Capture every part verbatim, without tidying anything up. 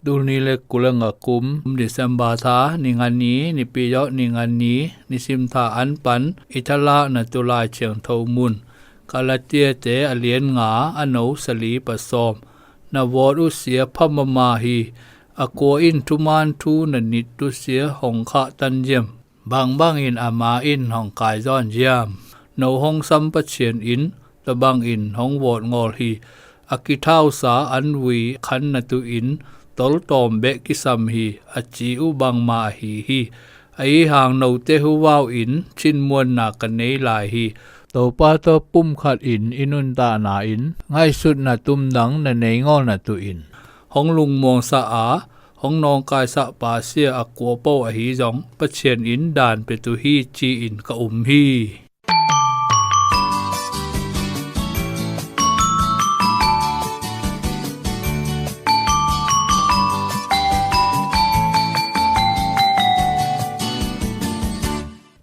Tul nih le kul le nga kum, December tha ni nga ni, Nipi zawh ni nga ni, nisim tha an pan i thalakna tu Lai Thiangtho mun, Galatiate a lian nga, a no sali pasawm. Na vawt uh sia pha mahmah hi. A kua in thuman thu na nit uh sia hong khah tan ziam? Bangbang in ama in hong kai zawn ziam? No hong sam Pathian in tua bangin hong vawt ngawl hi. A kithausa an vui khan na tu in toltawm beh kisam hi, a ci uh bangmah ahi hi. Ahi hang note huvau in thinmuanna ka nei lai hi. Topa tawh pumkhat in i nuntakna in ngaihsutna tumdang na nei ngawl na tu in hong lungmuangsa a, hong nawngkaisah pa sia a kua po ahi zong Pathian in daan pia tu hi ci-in ka um hi.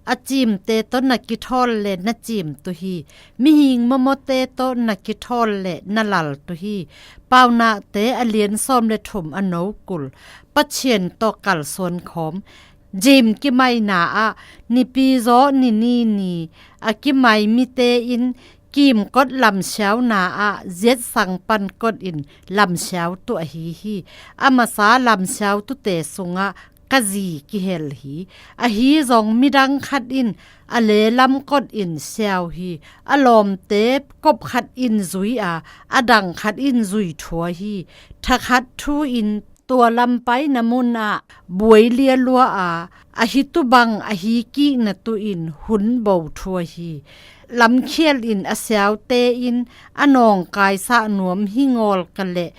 A cimte tawh na kithawl le na cim tu hi. Mihing mawmawte tawh na kithawl le na lal tu hi. Paunakte a lian sawm le thum, a no kul. Pathian tawh kalsuan khawm. Jim kimaina ah Nipi zawh ni ni ni a kimai mite in kimkot lamsiauna ah ziatsang pan kot in lamsiau tu ahi hi. A masa lamsiau tute sungah ka zi kihel hi. Ahi zong midang khat in a lelam kot in siau hi. A lawmte kop khat in zui a, a dang khat in zui thua hi. Thakhat thu in tua lampai na mun ah buai lialua a, ahi tu bang ahi kik na tu in hun bo thua hi. Lamkhial in a siaute in a nawngkaisah nuam hi ngawl ka leh,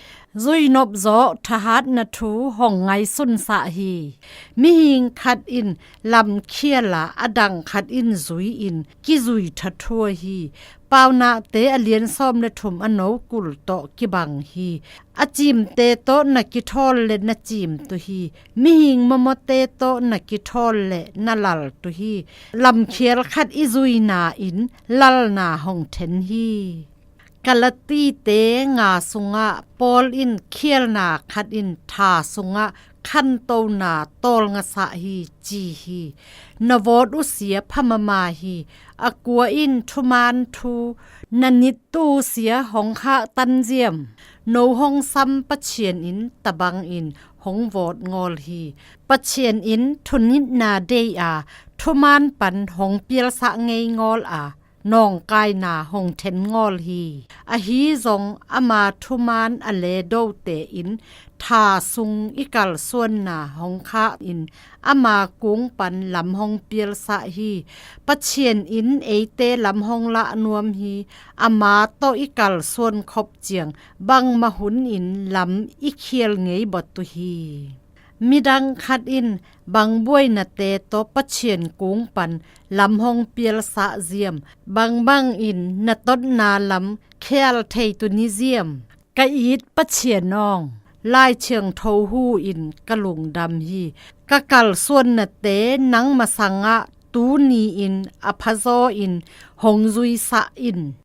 zuinop zawh thahatna thu hong ngaihsunsah hi. Mihing khat in lamkhial a, a dang khat in zui in kizui thathua hi. Paunakte a lian sawm le thum, a no kul tawh kibang hi. A cimte tawh na kithawl le na cim tu hi. Mihing mawmawte tawh na kithawl le na lal tu hi. Lamkhial khat i zuina in lalna hong then hi. Galatite nga sungah Paul in khialna khat in tha sungah khantona tawlngasah hi ci hi. Na vawt uh sia pha mahmah hi. A kua in thuman thu na nit uh sia hong khah tan ziam? No hong sam Pathian in tabang in hong vawt ngawl hi. Pathian in thunitna dei a, thuman pan hong pialsah ngei ngawl a, nawngkaina hong then ngawl hi. Ahi zong ama thuman a ledote in tha sung i kalsuanna hong khah in ama kung pan lam hong pialsah hi. Pathian in eite lam hong lah nuam hi. Ama tawh i kalsuan khop ciang bangmah hun in lam i khial ngei bawt uh hi. Midang khat in bang buainate tawh Pathian kung pan lam hong pialsah ziam? Bangbang in na totna lam khial thei tu ni ziam? Ka it Pathian awng, Lai Thiangtho hu in ka lungdam hi. Ka kalsuannate nang masangah tuni in a phazaw in hong zuisah in.